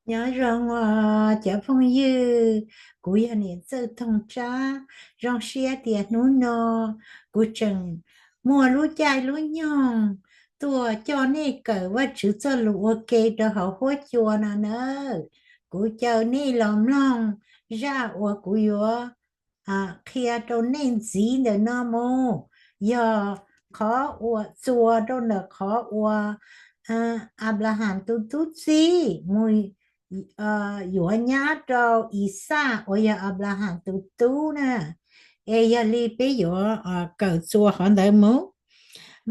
Nyob zoo os cov phooj ywg, kuv yog niam Txawj Toog Tsab. Zoo siab tias hnub no kuv tseem muaj lub caij lub nyoog tuaj coj nej kawm Vajtswv txoj lus ua ke rau hauv huab cua no nawb. Kuv caw nej los mloog zaj uas kuv yuav qhia rau nej ntxiv ntawm no mus, yog qhov uas txuas rau ntawm qhov uas Anplahas tus tub txib mus yuav nyab rau Ixaj uas yog Anplahas tus tub na. Es yog li peb yuav kawm txuas qhov ntawd mus,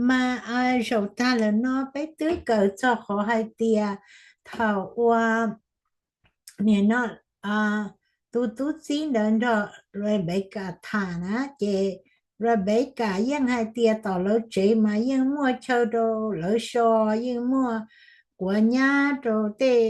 mas zaum tag lawm no peb twb kawm txog qhov hais tias thaum uas nim no tus tub txib ntawd nrog Rebekas tham na, ces Rebekas yeej hais tias tom lawv tsev mas yeej muaj chaw rau lawv so, yeej muaj quav nyab rau tej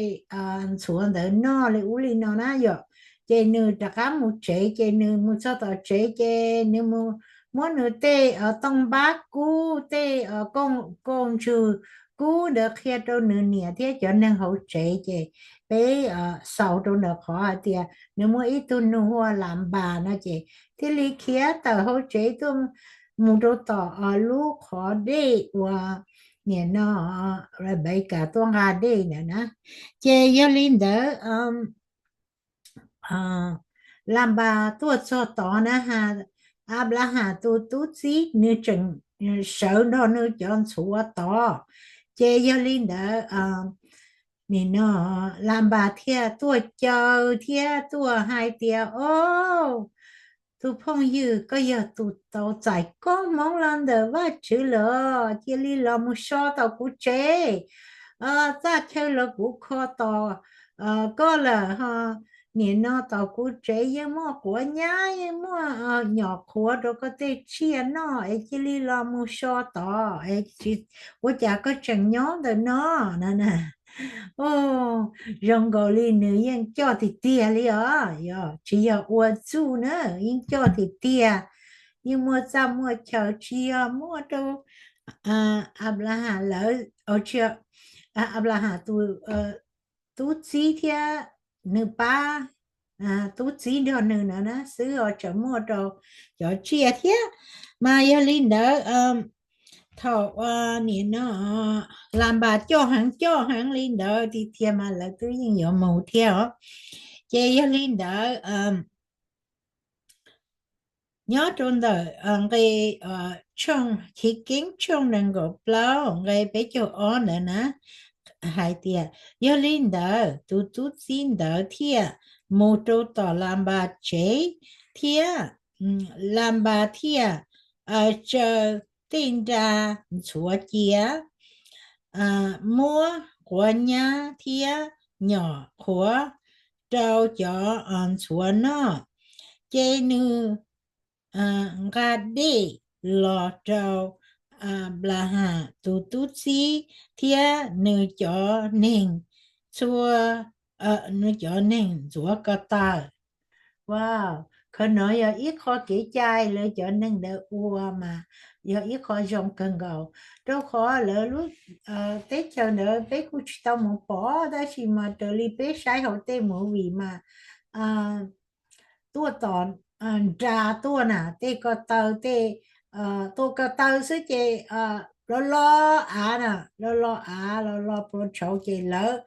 ntxhuav ntawd noj li ub li no na yom. Ces nws rov qab mus tsev, ces nws mus txog tom tsev ces nws mus muab nws tej tooj npab kub, tej kooj ntswg kub ntawd qhia rau nws niam thiab cov neeg hauv tsev. Ces peb xaus rau ntawm qhov hais tias nws muaj ib tug nus hu ua Lanpas no ces thiaj li khiav tawm hauv tsev tuaj mus rau tom lub qhov dej uas nim no Rebekas tuaj nqa dej ntawd na. Ces yog li ntawd Lanpas tuaj txog tod na has, Anplahas tus tub txib nws tseem sawv nrog nws cov ntxhuav tod. Ces yog li ntawd nim no Lanpas thiaj tuaj caw thiab tuaj hais tias, O, tus phooj ywg, koj yog tus tau txais koob hmoov los ntawm Vajtswv lawm, cia li los mus so tom kuv tsev. Txaj chaw los kuv kho tos koj lawm ho. Nim no tom kuv tsev yeej muaj quav nyab, yeej muaj nyom qhuav rau koj tej tsiaj noj es cia li los mus so tod, ua cas koj tseem nyob ntawm no na. Zoo nkaus li nws yeej coj tiag tiag li os, yog tsis yog ua txuj na, yeej coj tiag tiag. Yeej muaj txaj muaj chaw, tsis yog muaj rau Anplahas lawv, Anplahas tus tub txib thiab nws pab tub txib nrog nws na xwb os, tseem muaj rau cov tsiaj thiab. Mas yog li ntawd thaum nim no Lanpas coj heev coj heev li ntawd tiag tiag mas lawv twb yeej yuav mus thiab os. Ces yog li ntawd nyob rau ntawm nqe Chiv Keeb tshooj nees nkaum plaub nqe peb caug ob ntawd na, hais tias, Yog li ntawd tus tub txib ntawd thiaj mus rau tom Lanpas tsev, thiab Lanpas thiaj tsaws tej nra ntxhuav cia, muab quav nyab thiab nyom qhuav rau cov ntxhuav noj. Ces nws nqa dej los rau Anplahas tus tub txib thiab nws cov neeg txhua, nws cov neeg ntxuav ko taw. Wow, qhov no yog ib qho kev cai lawv cov neeg ntawd ua mas yog ib qho zoo kawg nkaus, rau qhov lawv lub teb chaws ntawd peb kuj tsis tau mus pom, tab sis mas raws li peb saib hauv tej movie mas tuaj tom nra tuaj na, tej ko taw, tej tuaj ko taw xwb ces lo lo av na, lo lo av lo lo plua tshauv ces lawv,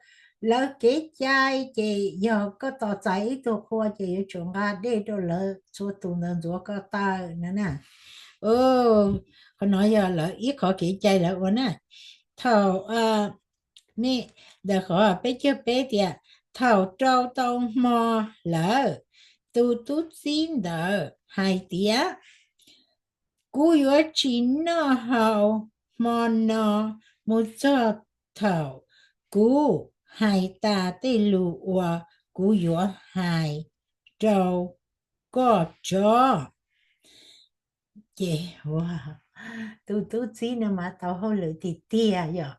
lawv kev cai ces yog koj tos txais ib tug qhua ces yuav tsum nqa dej rau lawv txhua tus ntawd ntxuav ko taw na na. Qhov no yog lawv ib qhov kev cai lawv ua na. Thaum, nej, ntawm qhov peb caug peb tias, Thaum rau tau hmo lawm, tus tub txib ntawd hais tias, Kuv yuav tsis noj haus hmo no mus txog thaum kuv hais tas tej lus uas kuv yuav hais rau koj tso. Ces tus tub txib no mas tau hauj lwm tiag tiag yom.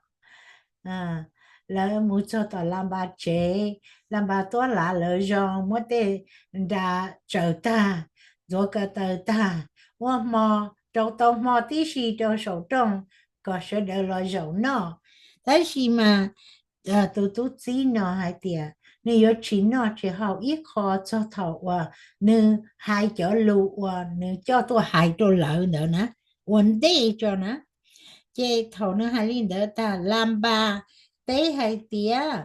Lawv mus txog tom Lanpas tsev, Lanpas tuab lav lawv zoo, muab tej nra tsaws tag, ntxuav ko taw tag, muaj hmo, rau tau hmo tib si rau saum rooj kom sawv daws los zaum noj. Tab sis mas tus tub txib no hais tias, nws yuav tsis noj tsis haus ib qho txog thaum uas nws hais cov lus uas nws coj tuaj hais rau lawv ntawd na, ua ntej tso na. Ces thaum nws hais li ntawd tas, Lanpas teb hais tias,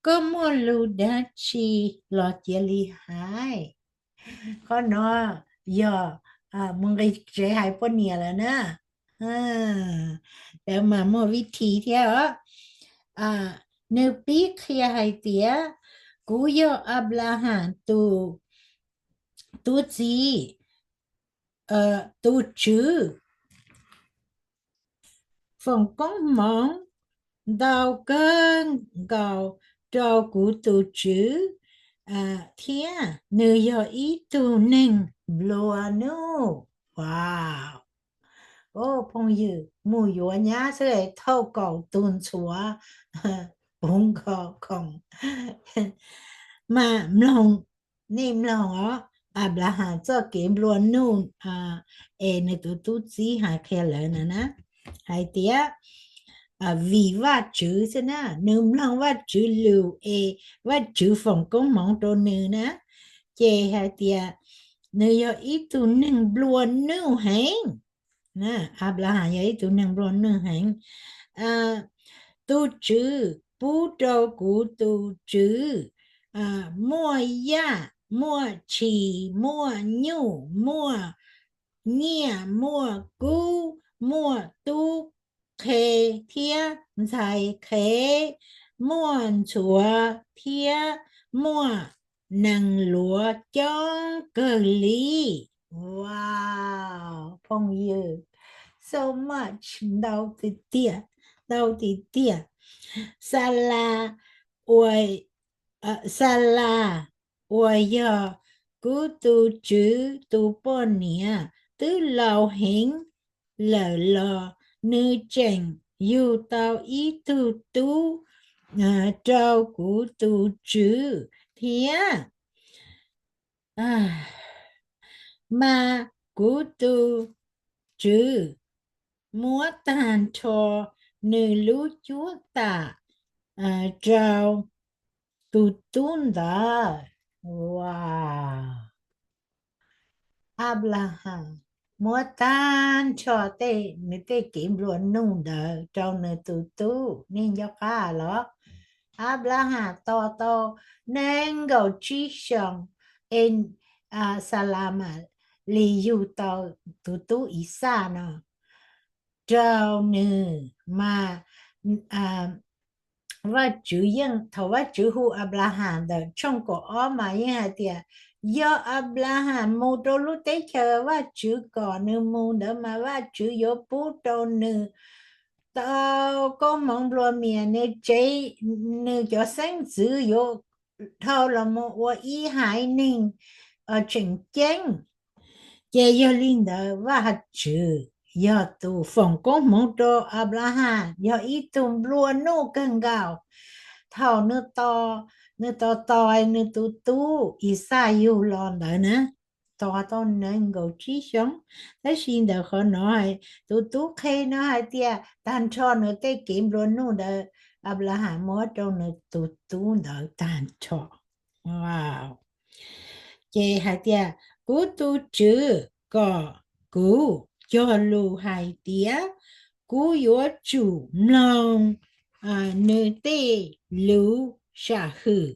Koj muaj lus dab tsi los cia li hais. Qhov no yog mus nqis tsev hais poj niam lawm na. Lawv mas muaj vib thi thiab os. Nws pib qhia hais tias, Kuv yog Anplahas tus tub txib, tus tswv foom koob hmoov ntau kawg nkaus rau kuv tus tswv, thiab nws yog ib tug neeg nplua nuj. Wow, phooj ywg, mus yuav nyab xwb thauj kaum tus ntxhuav puv nkaus khoom. Mas mloog, nej mloog os, Anplahas txoj kev nplua nuj es nws tus tub txib hais qhia lawv na na, hais tias vim Vajtswv xwb na, nws mloog Vajtswv lus es Vajtswv foom koob hmoov rau nws na, ces hais tias nws yog ib tug neeg nplua nuj heev. Anplahas yog ib tug neeg nplua nuj heev. Tus tswv pub rau kuv tus tswv muaj yaj, muaj tshis, muaj nyuj, muaj nyiaj, muaj kub, muaj tub qhe thiab ntxhais qhev, muaj ntxhuav thiab muaj nees luav coob kawg li. Wow, phooj ywg, so much, ntau tiag tiag, ntau tiag tiag. Xalas, Xalas uas yog kuv tus tswv tus poj niam twb laus heev lawm los nws tseem yug tau ib tug tub rau kuv tus tswv thiab. Mas kuv tus tswv muab tag nrho nws lub cuab tam rau tus tub ntawd. Anplahas muab tag nrho tej nws tej kev nplua nuj ntawd rau nws tus tub. Nej nco qab los? Anplahas tos tau nees nkaum tsib xyoos, es Xalas mam li yug tau tus tub Ixaj no rau nws. Mas Vajtswv yeej, thaum Vajtswv hu Anplahas ntawm tshooj kaum ob mas yeej hais tias yog Anplahas mus rau lub teb chaws Vajtswv kom nws mus ntawd mas Vajtswv yuav pub rau nws tau koob hmoov nplua mias, nws tsev, nws cov xeeb ntxwv yuav dhau los mus ua ib haiv neeg tseem ceeb. Ces yog li ntawd Vajtswv yog tus foom koob hmoov rau Anplahas, yog ib tug nplua nuj kawg nkaus. Thaum nws, nws tos tos nws tus tub Ixaj yug los ntawd na, tos tau nees nkaum tsib xyoos, tab sis ntawm qhov no tus tub qhe no hais tias tag nrho nws tej kev nplua nuj ntawd Anplahas muab rau nws tus tub ntawd tag nrho. Ces hais tias, Kuv tus tswv kom kuv cog lus hais tias kuv yuav tsum mloog nws tej lus sam hwm.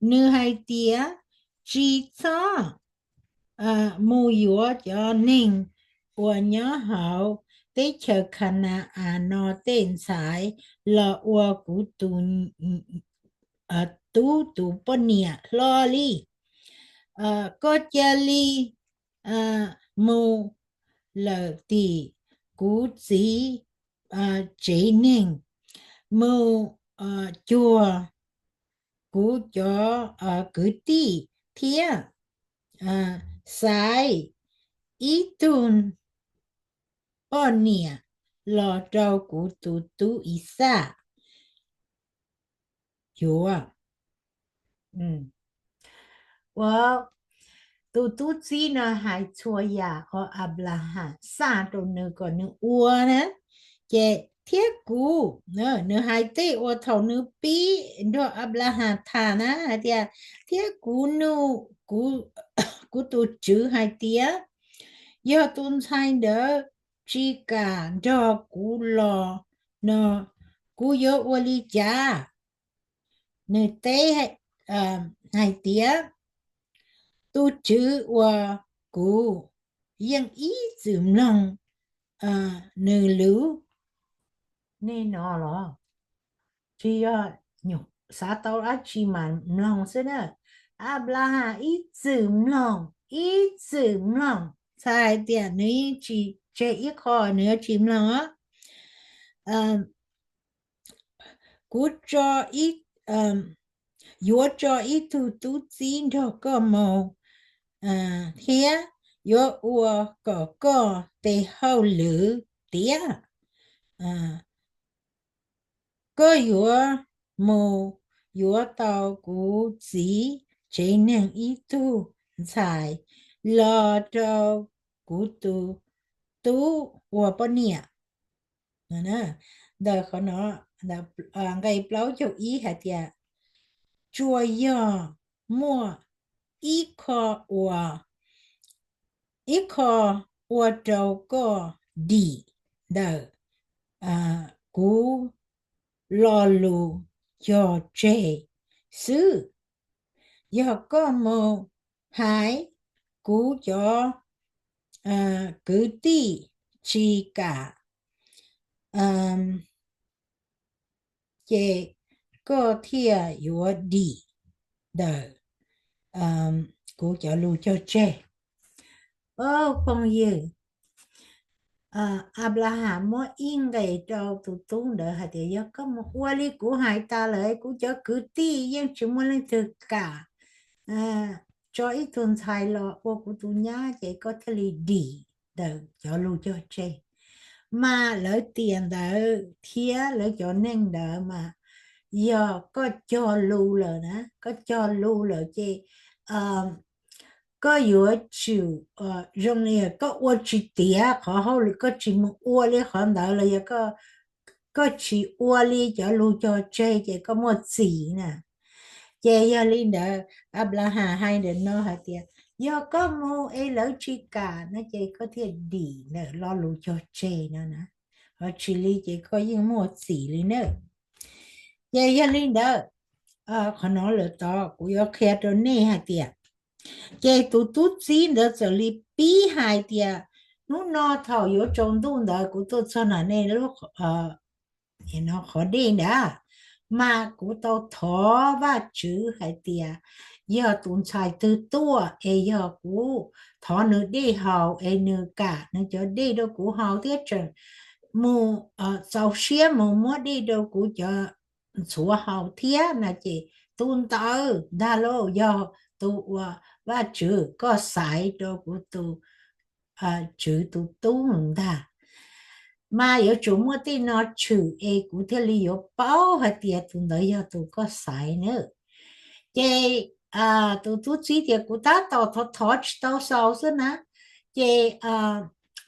Nws hais tias, Tsis txhob mus yuav cov neeg uas nyob hauv teb chaws Khana-as no tej ntxhais los ua kuv tus tub tus poj niam hlo li. Koj cia li mus lawm tim kuv txiv tsev neeg, mus cuag kuv cov kwv tij thiab xaiv ib tug poj niam los rau kuv tus tub Ixaj yuav. Ua, tus tub txib no hais txhua yam uas Anplahas xaj rau nws kom nws ua na, ces Thiab kuv, nws hais tej uas thaum nws pib nrog Anplahas tham na hais tias, thiab kuv nug kuv tus tswv hais tias, yog tus ntxhais ntawd tsis kam nrog kuv los no, kuv yuav ua li cas? Nws teb hais tias, tus tswv uas kuv yeej ib txwm mloog nws lus. Nej no los tsis yog xav tau dab tsi mas mloog xwb na. Anplahas ib txwm mloog, ib txwm mloog, txhais hais tias nws yeej tsis tseg ib qho nws yuav tsis mloog. Kuv tso, yuav tso ib tug tub txib nrog koj mus thiab yuav ua kom koj tes hauj lwm tiav. Koj yuav mus yuav tau kuv txiv tsev neeg ib tug ntxhais los rau kuv tus tub ua poj niam. Ntawm qhov no, nqe plaub caug ib hais tias, tsuas yog muaj ib qho ua, ib qho ua rau koj dim ntawm kuv lo lus cog tseg xwb. Yog koj mus hais, kuv cov kwv tij tsis kam, ces koj thiaj yuav dim ntawm kuv cov lus cog tseg. Phooj ywg, Anplahas muab ib nqes rau tus tub ntawd hais tias, yog koj mus ua li kuv hais tas lawm, kuv cov kwv tij yeej tsis muaj leej twg kam tso ib tug ntxhais los ua kuv tus nyab, ces koj thiaj li dim ntawm cov lus cog tseg. Mas lawv tiam ntawd thiab lawv cov neeg ntawd mas yog koj cog lus lawm na, koj cog lus lawm ces koj yuav tsum, zoo li koj ua tsis tiav qhov hauj lwm, koj tsis mus ua li qhov ntawd los yog koj tsis ua li cov lus cog tseg ces koj muaj txim na. Ces yog li ntawd Anplahas hais ntawm no hais tias, yog koj mus es lawv tsis kam no ces koj thiaj dim ntawm lo lus cog tseg no na, ho tsis li ces koj yeej muaj txim li na. Ces yog li ntawd, qhov no lawm tod kuv yuav qhia rau nej hais tias, ces tus tub txib ntawd txawm li pib hais tias, hnub no thaum yuav tsaus ntuj ntawd kuv tuaj txog nram nej lub qhov dej ntawd, mas kuv tau thov Vajtswv hais tias, yog tus ntxhais twg tuaj es yog kuv thov nws dej haus es nws kam nws cov dej rau kuv haus thiab tseem mus txaus siab mus muab dej rau kuv cov ntxhuav haus thiab no ces tus ntawd ntag lauj yog tus uas Vajtswv koj xaiv rau kuv tus tswv tus tub ntag. Mas yuav tsum muaj tej no tshwm es kuv thiaj li yuav paub hais tias tus ntawd yog tus koj xaiv na. Ces tus tub txib tias, kuv tab tom thov thov tsis tau xaus xwb na. Ces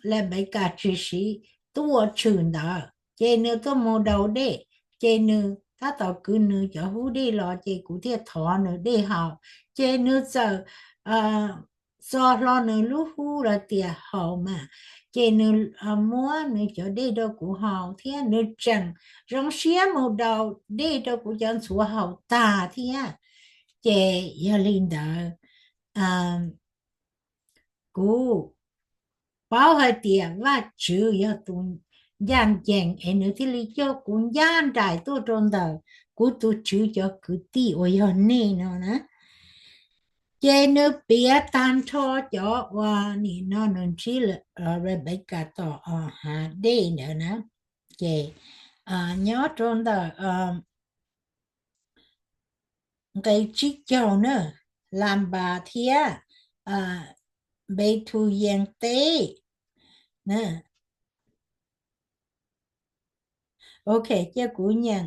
Lenpekas tsis siv tuaj tshwm ntawd ces nws tuaj mus daus dej, ces nws tab tom kwv nws cov hub dej los ces kuv thiaj thov nws dej haus. Ces nws txawm txo hlo nws lub hub los tias haus mas, ces nws muab nws cov dej rau kuv haus thiab nws tseem zoo siab mus daus dej rau kuv cov ntxhuav haus tag thiab. Ces yog li ntawd, kuv paub hais tias Vajtswv yog tus ncaj ncees es nws thiaj li coj kuv ncaj nraim tuaj rau ntawm kuv tus tswv cov kwv tij uas yog nej no na. Ces nws piav tag nrho cov uas nim no nws ntsib Rebecas tom hav dej ntawd na. Ces nyob rau ntawm nqe tsib caug na, Lanpas thiab Npethuyees teb. Ok, cia kuv nyeem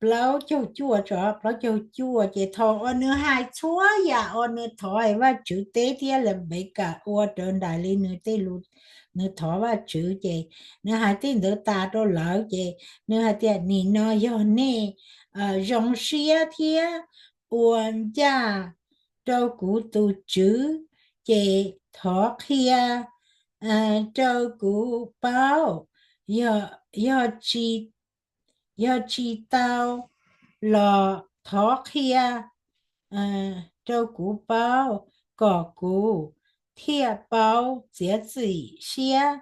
plaub caug cuaj tso, plaub caug cuaj, ces thaum uas nws hais txhua yam uas nws thov Vajtswv teb thiab Lenpekas ua raws nraim li nws tej lus, nws thov Vajtswv, ces nws hais tej ntawd tas rau lawv, ces nws hais tias, nim no yog nej zoo siab thiab ua ncaj rau kuv tus tswv, ces thov qhia rau kuv paub. Yog, yog tsis, yog tsis tau los thov qhia rau kuv paub, kom kuv thiaj paub txiav txim siab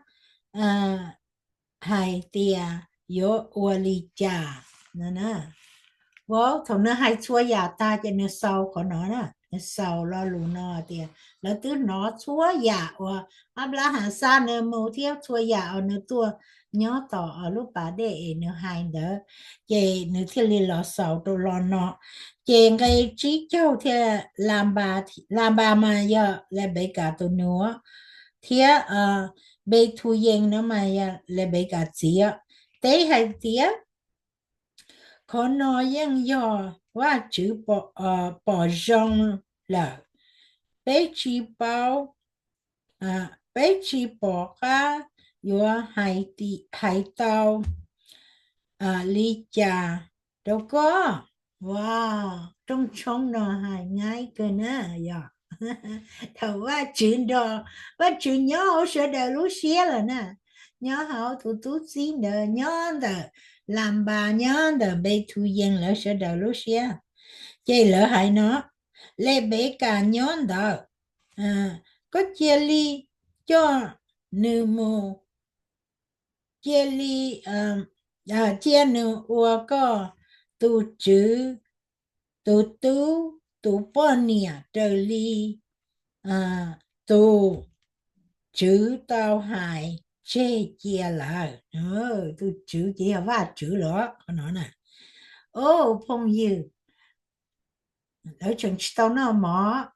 hais tias yuav ua li cas no na. Thaum nws hais txhua yam tas ces nws xaus qhov no na, nws xaus lo lus no tias lawv twb hnov txhua yam uas Anplahas xa nws mus thiab txhua yam uas nws tuaj nyob tom lub pas dej es nws hais ntawd, ces nws thiaj li los xaus rau lo no. Ces nqe tsib caug thiab, Lanpas mas yog Lenpekas tus nus, thiab Npetuyees no mas yog Lenpekas txiv, teb hais tias, qhov no yeej yog Vajtswv pom zoo lawm. Peb tsis paub, peb tsis pom qab yuav hais tau li cas rau koj. Ua, rooj tshoob no hais nyab kawg na, yog thaum Vajtswv nrog, Vajtswv nyob hauv sawv daws lub siab lawm na, nyob hauv tus tub txib ntawd, nyob ntawm Lanpas, nyob ntawm Npetuyees lawv sawv daws lub siab. Ces lawv hais no, Lenpekas nyob ntawd, koj cia li coj nws mus, cia li, cia nws ua koj tus tswv, tus tub, tus poj niam raws li tus tswv tau hais tseg cia lawm. Tus tswv ces yog Vajtswv los qhov no na. Au, phooj ywg, lawv tseem tsis tau noj mov,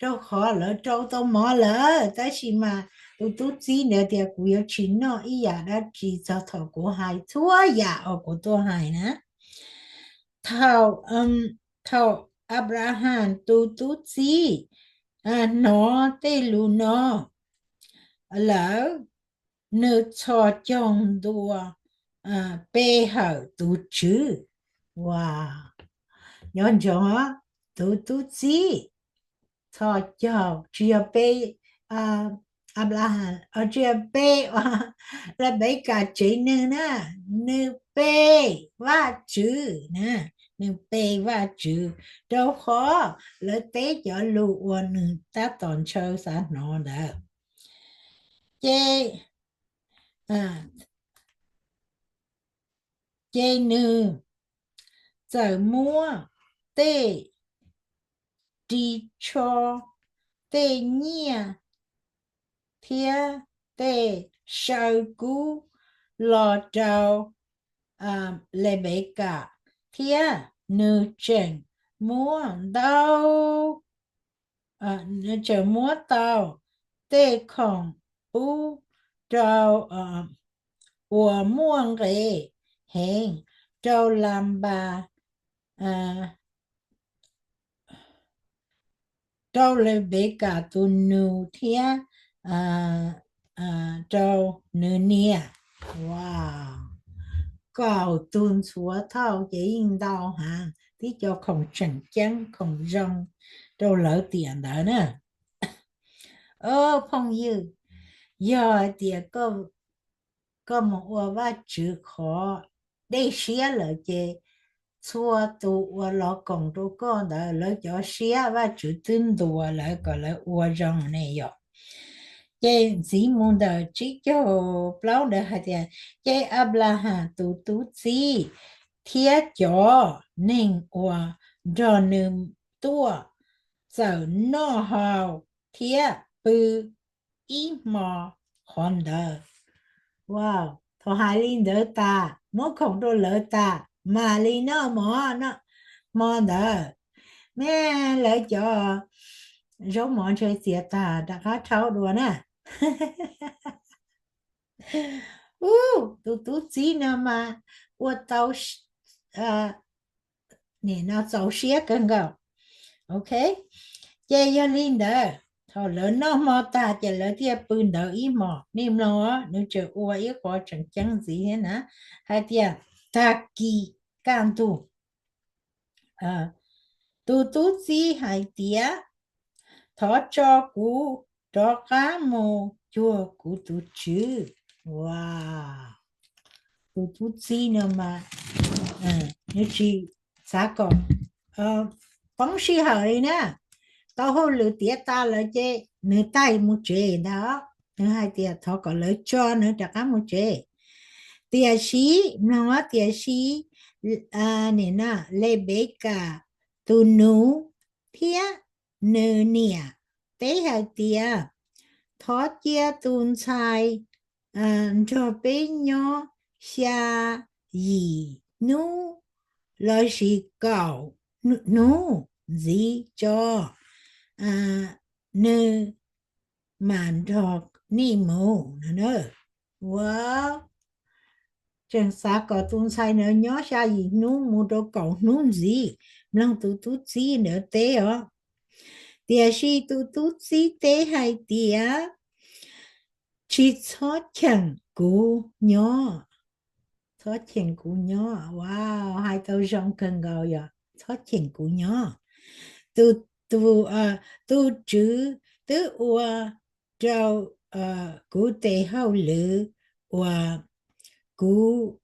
rau qhov lawv rau tau mov lawm, tab sis mas tus tub txib ntawd tias, kuv yuav tsis noj ib yam dab tsi txog thaum kuv hais txhua yam uas kuv tuaj hais na. Thaum, thaum Anplahas tus tub txib hnov tej lus no lawm, nws txhos caug ntua pe hawm tus tswv. Ua, nco ntsoov, tus tub txib txhos caug, tsis yog pe Anplahas, tsis yog pe Lenpekas tsev neeg na, nws pe Vajtswv na, nws pe Vajtswv, rau qhov lawv teb cov lus uas nws tab tom ntshaw xav hnov ntawd. Ces, ces nws txawm muab tej ris tsho, tej nyiaj thiab tej saw kub los rau Lenpekas, thiab nws tseem muab ntau, nws tseem muab tau tej khoom pub rau, uas muaj nqis heev rau Lanpas, rau Lenpekas tus nus thiab rau nws niam. Ua, kaum tug ntxhuav thauj ces yeej ntau heev, tib co khoom tseem ceeb khoom zoo rau lawv tiam ntawd na. Au, phooj ywg, yog hais tias koj mus ua Vajtswv qhov dej siab lawm ces txhua tus uas los koom rau koj ntawd lawv cov siab Vajtswv twb ntuas lawv kom lawv ua zoo ne yom. Ces ntxiv mus ntawm tsib caug plaub ntawd hais tias, ces Anplahas tus tub txib thiab cov neeg uas nrog nws tuaj txawm noj haus thiab pw ib hmo qhov ntawd. Ua, thaum hais li ntawd tas, muab khoom rau lawv tas, mam li noj mov hmo ntawd. Mej, lawv cov zaub mov ntshai txias tas rov qab rhaub dua na. Ub, tus tub txib no mas ua tau nim no txaus siab kawg nkaus. Ok, ces yog li ntawd thaum lawv noj hmo tag ces lawv thiaj pw ntawd ib hmos. Nej mloog, nws tseem ua ib qho tseem ceeb ntxiv thiab na, hais tias tag kis kaj ntug, tus tub txib hais tias, thov tso kuv rov qab mus cuag kuv tus tswv. Ua, tus tub txib no mas nws tsis xav kom poob sij hawm li na, tau hauj lwm tiav tas lawm ces nws taij mus tsev ntag. Nws hais tias thov kom lawv tso nws rov qab mus tsev. Tiam sis, mloog, tiam sis nim no Lenpekas tus nus thiab nws niam teb hais tias, thov cia tus ntxhais nrog peb nyob xya yim hnub lossis kaum hnub ntxiv tso, nws mam nrog nej mus no. Ua, tseem xav kom tus ntxhais ntawd nyob xya yim hnub mus rau kaum hnub ntxiv, mloog tus tub txib ntawd teb os. Tiam sis tus tub txib teb hais tias, tsis txhob cheem kuv nyob, txhob cheem kuv nyob. Ua, hais tau zoo kawg nkaus, yog txhob cheem kuv nyob. Tus, tus, tus tswv twb ua rau kuv tes hauj lwm uas kuv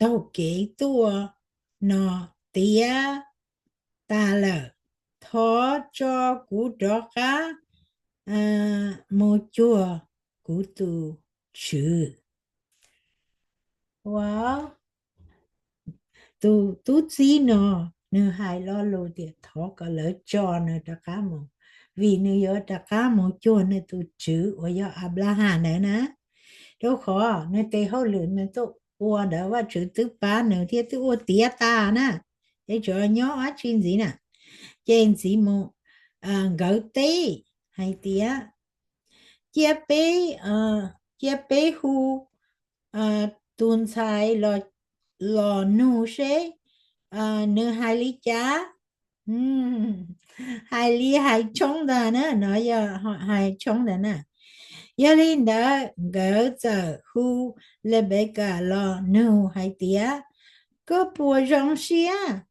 taug kev tuaj no tiav tas lawm. Thov tso kuv rov qab mus cuag kuv tus tswv. Ua, tus tub txib no nws hais lo lus tias thov kom lawv tso nws rov qab mus, vim nws yuav rov qab mus cuag nws tus tswv uas yog Anplahas ntawd na. Rau qhov nws tes hauj lwm nws tuaj ua ntawd Vajtswv twb pab nws thiab twb ua tiav tas na, es tsuas nyob dab tsi ntxiv na. Ces ntxiv mus nkawd teb hais tias, cia peb, cia peb hu tus ntxhais los nug seb nws hais li cas. Hais li hais tshoob ntag na, no yog hais tshoob ntag na. Yog li ntawd nkawd txawm hu Lenpekas los nug hais tias, koj puas zoo siab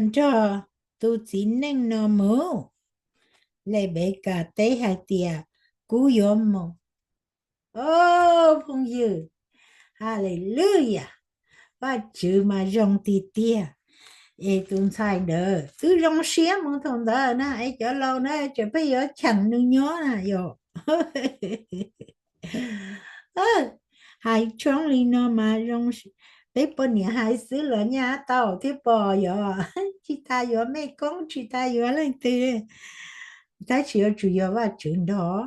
nrog tus txiv neej no mus? Lenpekas teb hais tias, kuv yuav mus. O, phooj ywg, Haleluyas, Vajtswv mas zoo tiag tiag. Es tus ntxhais ntawd twb zoo siab mus thaum ntawd na, es cov laus na tseem pheej yuav cheem nws nyob na yom. Hais tshoob li no mas zoo, peb poj niam hais xwb los nyaj tau thiab pom yom, tsis tas yuav mej koob tsis tas yuav leej twg, tab sis yuav tsum yog Vajtswv nrog.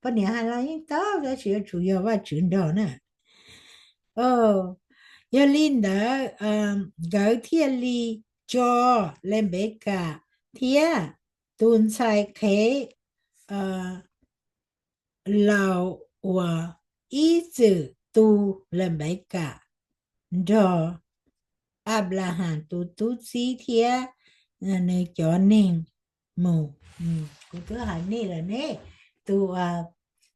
Poj niam hais los yeej tau, tab sis yuav tsum yog Vajtswv nrog na. Yog li ntawd nkawd thiaj li tso Lenpekas thiab tus ntxhais qhev laus uas ib txwm tu Lenpekas nrog Anplahas tus tub txib thiab nws cov neeg mus. Kuv twb hais nej lawm ne, tus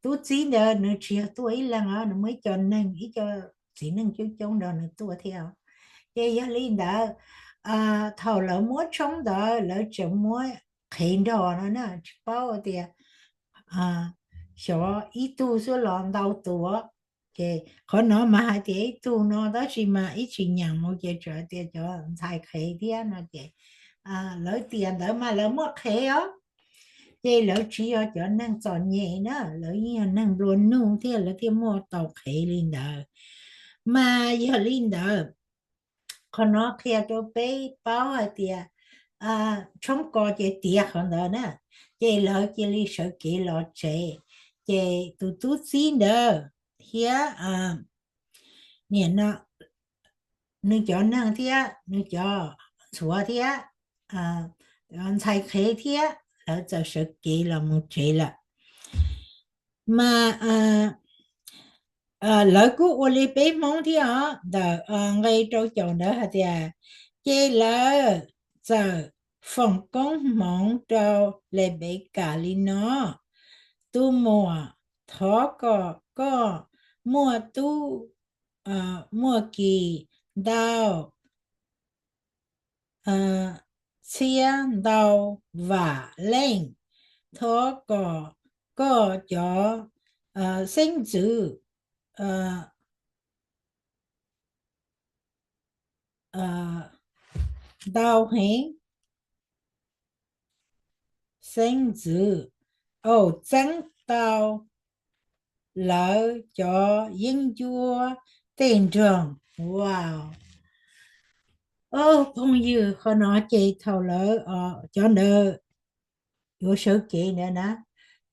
tub txib ntawd nws tsis yog tuaj ib leeg os, nws muaj ib co neeg, ib co txiv neej coob coob nrog nws tuaj thiab. Ces yog li ntawd thaum lawv muab tshoob ntawd lawv tseem muab qhev nrog no na, tsis paub tias xyov ib tug xwb los ntau tus. Ces qhov no mas hais tias ib tug no tab sis mas ib tsis nyeem mus ces tsuas hais tias cov ntxhais qhev thiab no ces lawv tiam ntawd mas lawv muaj qhev os. Ces lawv tsis yog cov neeg txom nyem na, lawv yeej yog neeg nplua nuj thiab lawv thiaj muaj tau qhev li ntawd. Mas yog li ntawd, qhov no qhia rau peb paub hais tias tshoob ko ces tiav qhov ntawd na, ces lawv cia li sawv kev los tsev. Ces tus tub txib ntawd thiab nim no nws cov neeg thiab nws cov ntxhuav thiab ntxhais qhev thiab lawv txawm sawv kev los mus tsev lawm. Mas lawv kuj ua li peb Hmoob thiab os, ntawm nqe rau caum ntawd hais tias, Ces lawv txawm foom koob hmoov rau Lenpekas li no: Tus muam, thov kom koj muaj tub muaj ki ntau txhiab ntau vam leej. Thov kom koj cov xeeb ntxwv ntau heev, xeeb ntxwv, aum, txeeb tau lawv cov yeeb ncuab tej nroog. Ua, phooj ywg, qhov no ces thaum lawv cov ntawd yuav sawv kev ntawd na,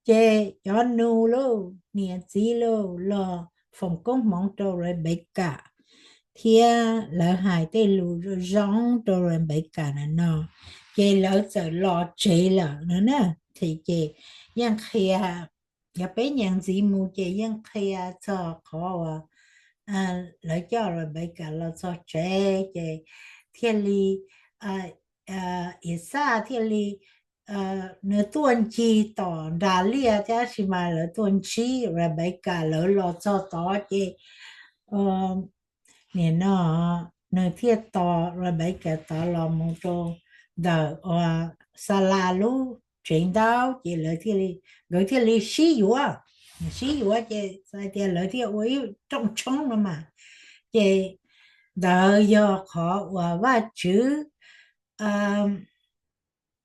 ces cov nus lauj, niam txiv lauj, los foom koob hmoov rau Lenpekas, thiab lawv hais tej lus zoo zoo rau Lenpekas na no, ces lawv txawm los tsev lawm no na. Ces yeej qhia, yog peb nyeem ntxiv mus ces yeej qhia txog qhov uas lawv coj Lenpekas los txog tsev ces thiaj li Ixaj thiaj li, nws tuaj ncig tom nras liaj, tab sis mas lawv tuaj ntsib Lenpekas, lawv los txog tod ces nim no nws thiaj tos Lenpekas tod los mus rau ntawm Xalas lub tsev ntaub ces lawv thiaj li, nkawd thiaj li sib yuav, sib yuav ces hais tias lawv thiaj ua ib rooj tshoob no mas. Ces ntawd yog qhov uas Vajtswv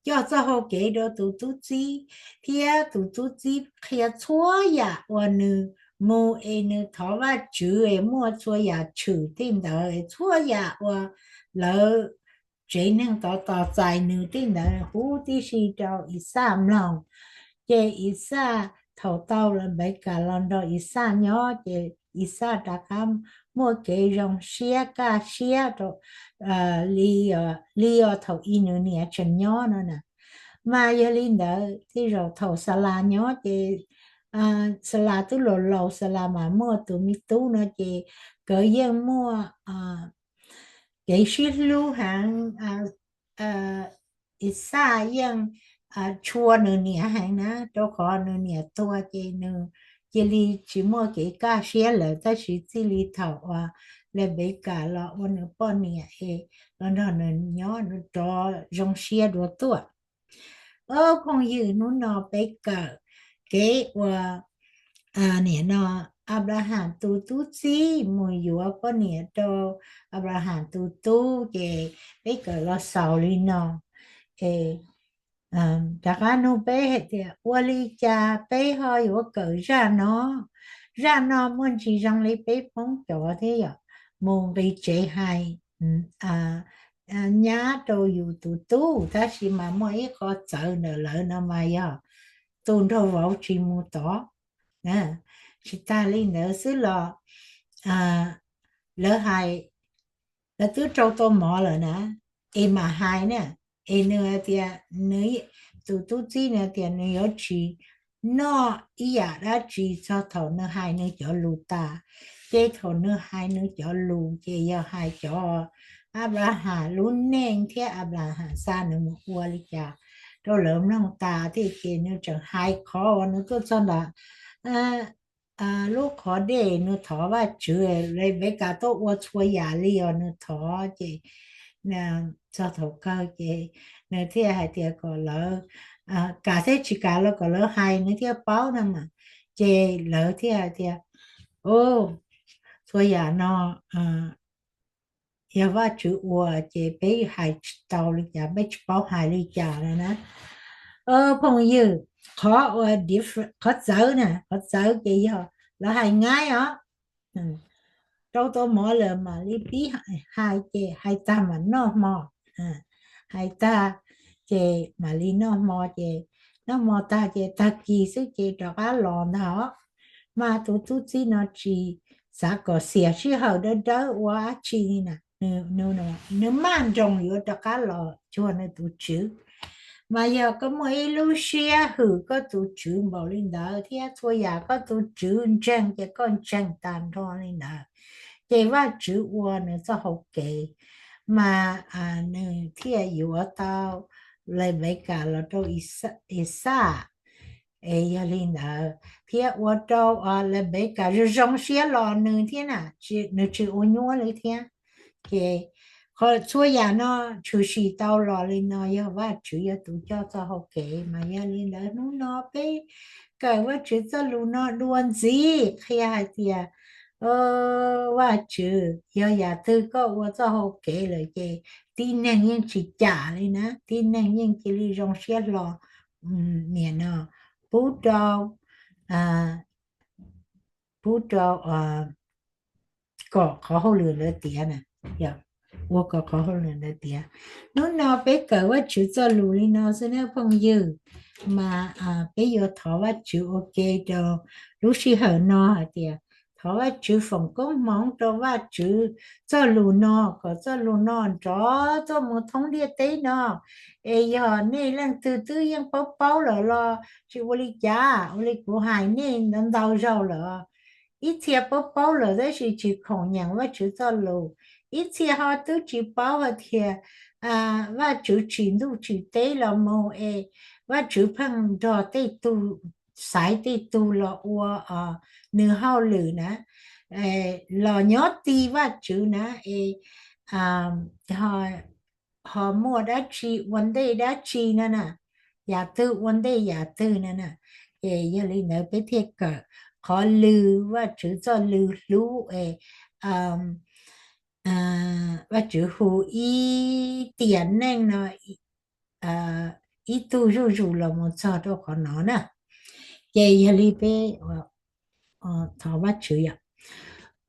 coj txoj hau kev rau tus tub txib, thiab tus tub txib qhia txhua yam uas nws mus es nws thov Vajtswv es muaj txhua yam tshwm tej ntawd, txhua yam uas lawv tsev neeg tod tos txais nws tej ntawd huv tib si rau Ixaj mloog. Ces Ixaj, thaum tau Lenpekas los nrog Ixaj nyob ces Ixaj rov qab muaj kev zoo siab kaj siab rau li os thaum ub nws niam tseem nyob no na. Mas yog li ntawd tej zaum thaum Xalas nyob ces Xalas twb laus laus, Xalas mas muaj tus me tub no ces nkawd yeej muaj kev sib hlub heev. Ixaj yeej tshua nws niam heev na, rau qhov nws niam tuag ces nws cia li tsis muaj kev kaj siab lawm, tab sis txij li thaum uas Lenpekas los ua nws poj niam es los nrog nws nyob, nws rov zoo siab dua tuaj. Ob phooj ywg, hnub no peb kawm kev uas nim no Anplahas tus tub txib mus yuav poj niam rau Anplahas tus tub, ces peb kawm los xaus li no. Ces rov qab nug peb hais tias ua li cas peb ho yuav kawm zaj no? Zaj no muaj ntsis zoo li peb Hmoob cov thiab yom, mus nqis tsev hais nyab rau yus tus tub, tab sis mas muaj ib qho txawv ntawm lawv no mas yog tu nraug vauv tsis mus tod. Tsis tas li ntawd xwb los lawv hais, lawv twb rau tau mov lawm na, es mam hais na, es nws tias, nws, tus tub txib nws tias nws yuav tsis noj ib yam dab tsi txog thaum nws hais nws cov lus tas. Ces thaum nws hais nws cov lus ces yog hais cov Anplahas lub neej thiab Anplahas xa nws mus ua li cas rau lawv mloog tas thiab, ces nws tseem hais qhov uas nws tuaj txog ntawm lub qhov dej, nws thov Vajtswv, Lenpekas tuaj ua txhua yam li os nws thov, ces txog thaum kawg ces nws thiaj hais tias kom lawv kam thiab tsis kam los kom lawv hais nws thiaj paub no mas. Ces lawv thiaj hais tias, o, txhua yam no yog Vajtswv ua ces peb hais tsis tau li cas, peb tsis paub hais li cas no na. Phooj ywg, qhov uas, qhov txawv na, qhov txawv ces yog lawv hais ngaib os, rau tau mov lawm mam li pib hais, ces hais tag mam noj hmo, hais tag ces mam li noj hmo, ces noj hmo tag ces tag kis xwb ces rov qab los ntag os. Mas tus tub txib no tsis xav kom xiam sij hawm dawb dawb ua dab tsi li na, nws maj nroos yuav rov qab los cuag nws tus tswv. Mas yog koj muaj ib lub siab hwm koj tus tswv npaum li ntawd thiab txhua yam koj tus tswv ntseeg ces koj ntseeg tag nrho li ntawd, ces Vajtswv ua nws txoj hau kev. mas nws thiaj yuav tau Lepekas los rau Ixaj. Es yog li ntawd thiab ua rau Lepekas zoo zoo siab los nws thiab na, nws tsis ua nyuaj li thiab. Ces txhua yam no tshwm sim tau los li no yog Vajtswv yog tus coj txoj hau kev. Mas yog li ntawd hnub no peb kawm Vajtswv txoj lus no dua ntxiv qhia hais tias Vajtswv, yog yam twg koj ua txoj hau kev lawm ces tib neeg yeej tsis cam li na, tib neeg yeej cia li zoo siab hlo. Nim no pub rau pub rau kom qhov hauj lwm ntawd tiav na, ua kom qhov hauj lwm ntawd tiav. Hnub no peb kawm Vajtswv txoj lus li no xwb nawb phooj ywg. Mas peb yuav thov Vajtswv ua ke rau lub sij hawm no hais tias thov Vajtswv foom koob hmoov rau Vajtswv txoj lus no kom txoj lus no nrov tuaj mus thoob ntiaj teb no. Es yog nej leej twg twb yeej paub paub lawm los tsis ua li cas, ua li kuv hais nej ntau ntau zaus lawm. Ib txhia paub paub lawm tab sis tsis khoom nyeem Vajtswv txoj lus. Ib txhia ho twb tsis paub hais tias Vajtswv tsim ntuj tsim teb los mus es Vajtswv pheej nrog tej tug, xaiv tej tug los ua nws hauj lwm na, los nyob ti Vajtswv na, es ho muaj dab tsi ua ntej dab tsi no na, yam twg ua ntej yam twg no na. Ces yog li ntawd peb thiaj kawm qhov lw Vajtswv txoj lw hlub es Vajtswv hu ib tiam neej no ib tug zuj zus los mus txog rau qhov no na. Ces yog li peb thov Vajtswv yom.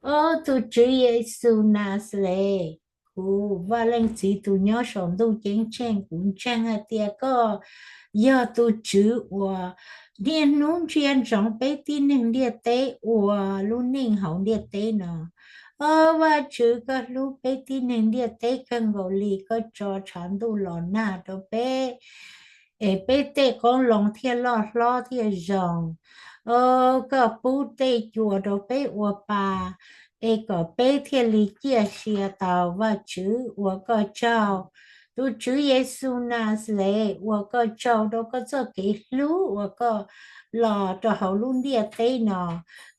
Au tus Tswv Yexus Naxales, kuv Vaj Leej Txiv tus nyob saum ntuj ceeb tsheej, kuv ntseeg hais tias koj yog tus Tswv uas niaj hnub ntsia ntsoov peb tib neeg ntiaj teb ua lub neej hauv ntiaj teb no. Au Vajtswv, koj hlub peb tib neeg ntiaj teb kawg nkaus li, koj tso tshav ntuj los nag rau peb es peb tej qoob loo thiaj loj hlob thiaj zoo. Au koj pub tej cua rau peb ua pa es kom peb thiaj li ciaj sia tau. Vajtswv ua koj tsaug. Tus Tswv Yexus Naxales, ua koj tsaug rau koj txoj kev hlub uas koj los rau hauv lub ntiaj teb no.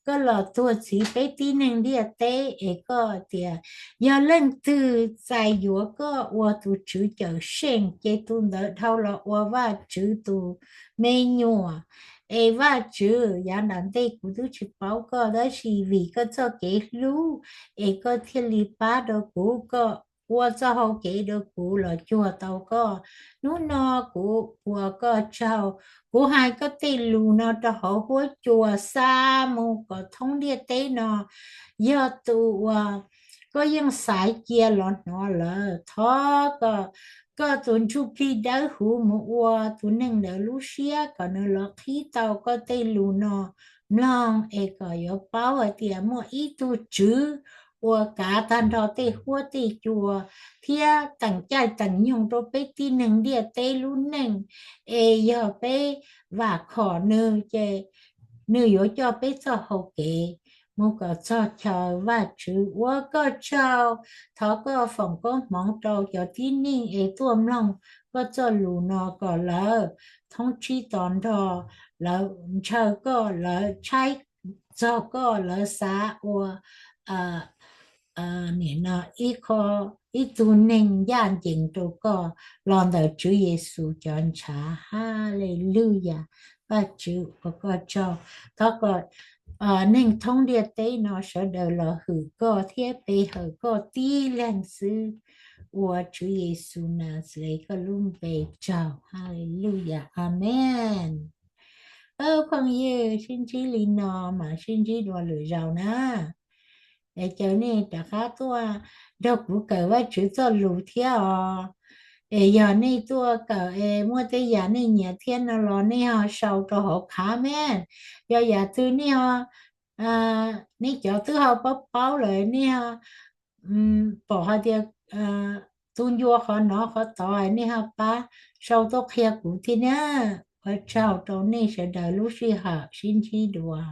Koj los tuag txhiv peb tib neeg ntiaj teb es koj tias yog leej twg txais yuav koj ua tus Tswv Cawmseej ces tus ntawd dhau los ua Vajtswv tus me nyuam. Es Vajtswv, yav nram ntej kuv twb tsis paub koj tab sis vim koj txoj kev hlub es koj thiaj li pab rau kuv, koj ua txoj hau kev rau kuv los cuag tau koj. Hnub no kuv ua koj tsaug, kuv hais koj tej lus no rau hauv huab cua xa mus kom thoob ntiaj teb no. Yog tus uas koj yeej xaiv cia los hnov lawm, thov kom koj tus Ntsujplig Dawb Huv mus ua tus neeg ntawd lub siab kom nws los qhib tau koj tej lus no mloog es kom yuav paub hais tias muaj ib tug Tswv uas kav tag nrho tej huab tej cua thiab teem caij teem nyoog rau peb tib neeg ntiaj teb lub neej. Es yog peb vam khom nws ces nws yuav coj peb txoj hau kev mus kom txog chaw. Vajtswv, ua koj tsaug, thov koj foom koob hmoov rau cov tib neeg es tuaj mloog koj txoj lus no kom lawv thoob tsib to nrho, lawv ntshaw koj, lawv tshaib txog koj, lawv xav ua nim no ib qho, ib tug neeg ncaj ncees rau koj los ntawm Tswv Yexus cov ntshav. Haleluyas, Vajtswv ua koj tsaug. Thov kom neeg thoob ntiaj teb no sawv daws los hwm koj thiab pe hawm koj tib leeg xwb. Ua Tswv Yexus Naxales koj lub npe tsaug. Haleluyas, amees. Phooj ywg, sib ntsib li no mas sib ntsib dua lwm zaus na. Es caw nej rov qab tuaj nrog kuv kawm Vajtswv txoj lus thiab os. Es yog nej tuaj kawm es muaj tej yam nej nyiam thiab no los nej ho sau rau hauv comment. Yog yam twg nej ho, nej cov twb ho paub paub lawm nej ho pom hais tias tus ncua qhov no qhov tod nej ho pab sau tuaj qhia kuv thiab na. Ua tsaug rau nej sawv daws lub sij hawm sib ntsib dua.